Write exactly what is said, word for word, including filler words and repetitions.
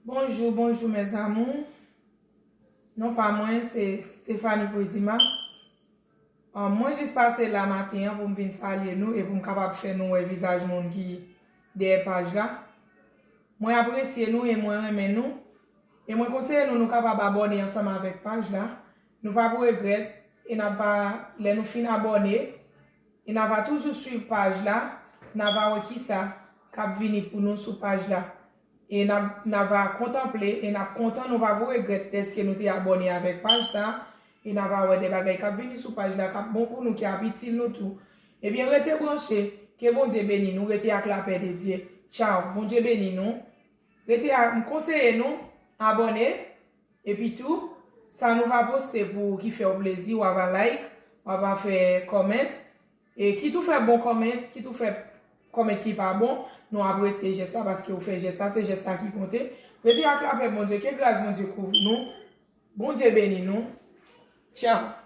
Bonjou, bonjou mes amours. Non pa mwen, se Stephanie Prezima. Ah, mwen jis pase la maten an pou m vin salye nou e pou m kapab fè nou wè vizaj moun ki dèyè paj la. Mwen apresye nou e mwen renmen nou. E mwen konseye nou, nou kapab abòne ansanm avèk paj la. Nou p ap regrèt e n ap pa, lè nou fin abòne, e n ava toujou swiv paj la, n ava wè kisa k ap vini pou nou sou paj la. E n ap, n ava kontanple, e n ap kontan, nou p ap regrèt dèske nou te abòne avèk paj sa, e n ava wè de bagay k ap vini sou paj la, k ap bon pou nou, ki ap itil nou tou. Ebyen, rete branche, ke Bondye beni nou, rete ak lapè de Dye. Tchaw, Bondye beni nou. Rete ak, m konseye nou, abòne, epi tou, sa nou va poste pou ki fè w plezi, w ava like, w ava fè comment, e kit ou fè bon comment, kit ou fè comment ki pa bon, nou apresye jès la, paske ou fè jès la, se jès la ki konte. Rete ak lapè Bondye, ke gras Bondye kouvri nou, Bondye beni nou. Tchaw.